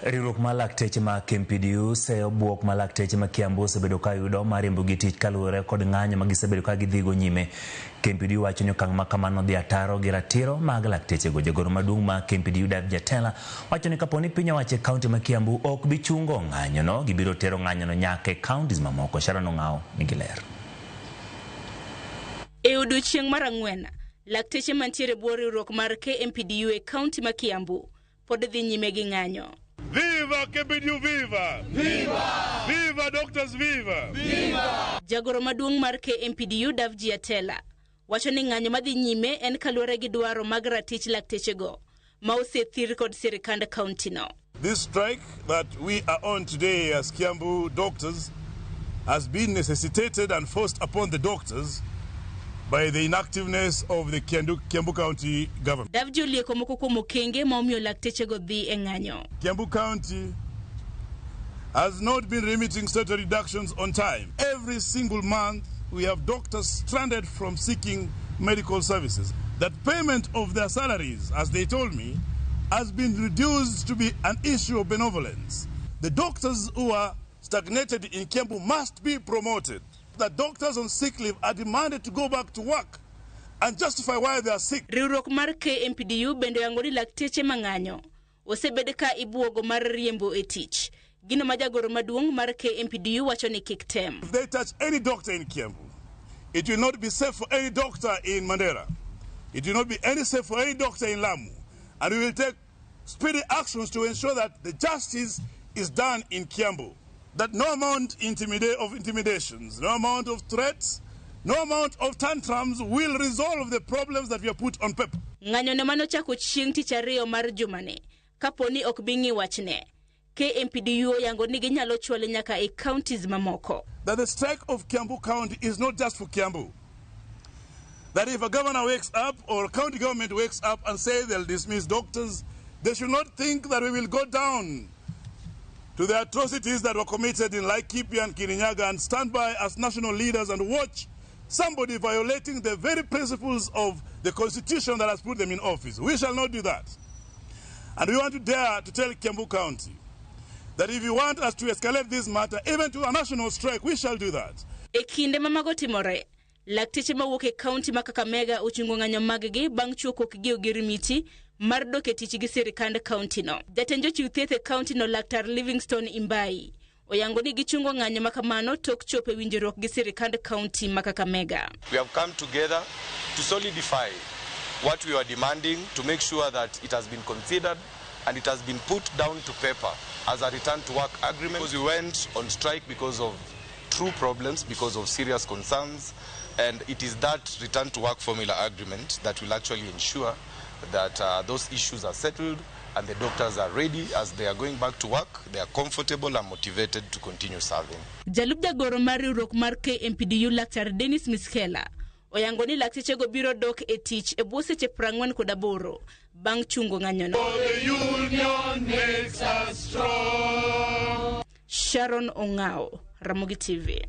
Riwruok mar lakteche ma KMPDU seyo buok ma lakteche ma Kiambu osebedo ka yudo mar riembo gi tich kaluwore kod ng'anyo ma gisebedo ka gidhigo nyime. KMPDU wacho ni okang' ma kamano dhi ataro gi ratiro mag laktechego. Jagoro maduong' ma KMPDU David Jatela wacho ni kapo ni piny owacho e kaunti ma Kiambu ok bi chungo ng'anyono, gibiro tero ng'anyono nyaka e counties mamoko. Sharon Ong'awo nigi ler. E odiechieng' mar ang'wen, lakteche mantiere bwo riwruok mar KMPDU e kaunti ma Kiambu pod dhi nyime gi ng'anyo. Viva KMPDU viva! Viva! Viva doctors viva! Viva! Jagoro maduong' mar KMPDU Davji Atela wacho ni ng'anyo madhi nyime en kaluwore gi dwaro mag ratich laktechego ma osethir kod sirikand kauntino. This strike that we are on today as Kiambu doctors has been necessitated and forced upon the doctors by the inactiveness of the Kiambu, Kiambu County government. Davji olieko moko kuom okenge ma omiyo laktechego dhi e ng'anyo. Kiambu County has not been remitting statutory deductions on time. Every single month, we have doctors stranded from seeking medical services. That payment of their salaries, as they told me, has been reduced to be an issue of benevolence. The doctors who are stagnated in Kiambu must be promoted. The doctors on sick leave are demanded to go back to work and justify why they are sick. Riwruok mar KMPDU bende oyango ni lakteche mang'anyo osebed ka ibuogo mar riembo e tich. Gino ma jagoro maduong' mar KMPDU wacho ni kik tem. If they touch any doctor in Kiambu, it will not be safe for any doctor in Mandera. It will not be any safe for any doctor in Lamu. And we will take speedy actions to ensure that the justice is done in Kiambu. That no amount of intimidations, no amount of threats, no amount of tantrums will resolve the problems that we have put on paper. Ng'anyo ne manochako chieng' tich ariyo mar jumani kapo ni ok bi ng'i wachne. KMPDU oyango ni ginyalo chwale nyaka e counties mamoko. That the strike of Kiambu County is not just for Kiambu. That if a governor wakes up or county government wakes up and say they'll dismiss doctors, they should not think that we will go down to the atrocities that were committed in Laikipia and Kirinyaga and stand by as national leaders and watch somebody violating the very principles of the constitution that has put them in office. We shall not do that. And we want to dare to tell Kiambu County that if you want us to escalate this matter even to a national strike, we shall do that. E kinde ma mago timore, lakteche mawuok e kaunti ma Kakamega ochungo ng'anyo maggi bang' chuo kokgi ogirimiti mar dok e tich gi sirikand kauntino. Jatend jochiw thieth e kauntino Laktar Livingstone Imbai oyango ni gichungo ng'anyo ma kamano tok chopo e winjruok gi sirikand kaunti ma Kakamega. We have come together to solidify what we are demanding, to make sure that it has been considered and it has been put down to paper as a return to work agreement. Because we went on strike because of true problems, because of serious concerns, and it is that return to work formula agreement that will actually ensure that those issues are settled and the doctors are ready as they are going back to work. They are comfortable and motivated to continue serving. Jalup jagoro mar riwruok mar KMPDU Laktar Dennis Miskela oyango ni laktechego biro dok e tich e bwo seche 48 bang' chungo ng'anyono. Sharon Ong'ao, Ramogi TV.